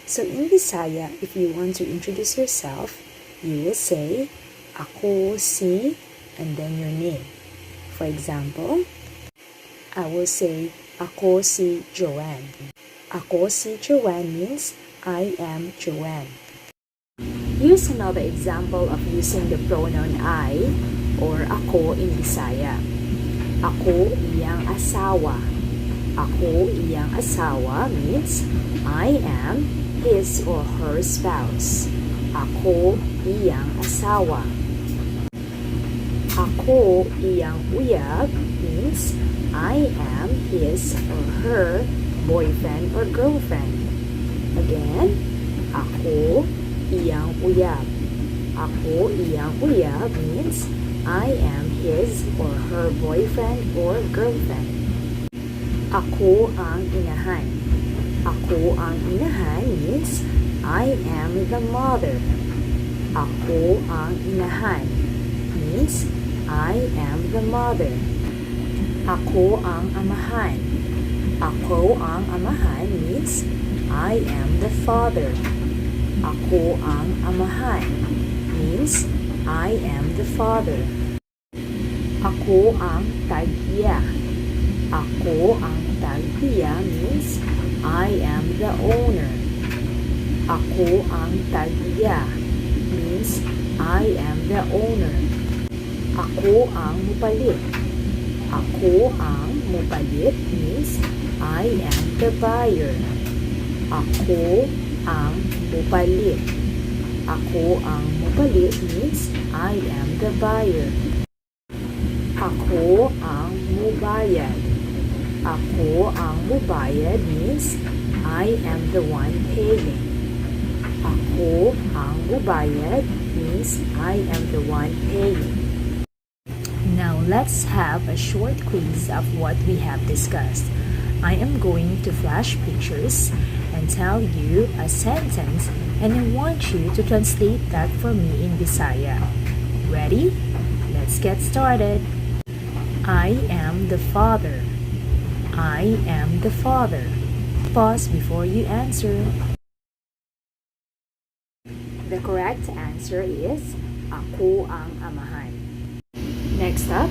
So in Bisaya, if you want to introduce yourself, you will say, ako si, and then your name. For example, I will say, ako si Joanne. Ako si Joanne means, I am Joanne. Here's another example of using the pronoun I or ako in Bisaya. Ako iyang asawa. Ako iyang asawa means, I am his or her spouse. Ako iyang asawa. Ako iyang uyab means, I am his or her boyfriend or girlfriend. Again, ako iyang uyab. Ako iyang uyab means, I am his or her boyfriend or girlfriend. Ako ang inahan. Ako ang inahan means, I am the mother. Ako ang inahan means, I am the mother. Ako ang amahan. Ako ang amahan means, I am the father. Ako ang amahan means, I am the father. Ako ang tag-iya. Ako ang tag-iya means, I am the owner. Ako ang tag-iya means, I am the owner. Ako ang mupalit. Ako ang mupalit means, I am the buyer. Ako ang mupalit. Ako ang mupalit means, I am the buyer. Ako ang mubayad. Ako ang mubayad means, I am the one paying. Ako ang mubayad means, I am the one paying. Now, let's have a short quiz of what we have discussed. I am going to flash pictures and tell you a sentence, and I want you to translate that for me in Bisaya. Ready? Let's get started. I am the father. I am the father. Pause before you answer. The correct answer is, ako ang amahan. Next up,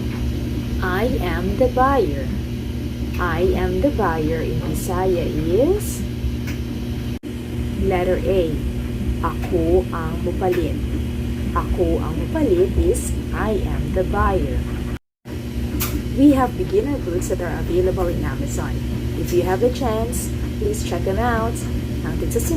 I am the buyer. I am the buyer in Bisaya is letter A. Ako ang mupalit. Ako ang mupalit is, I am the buyer. We have beginner books that are available in Amazon. If you have the chance, please check them out. Hanggang sa sunod.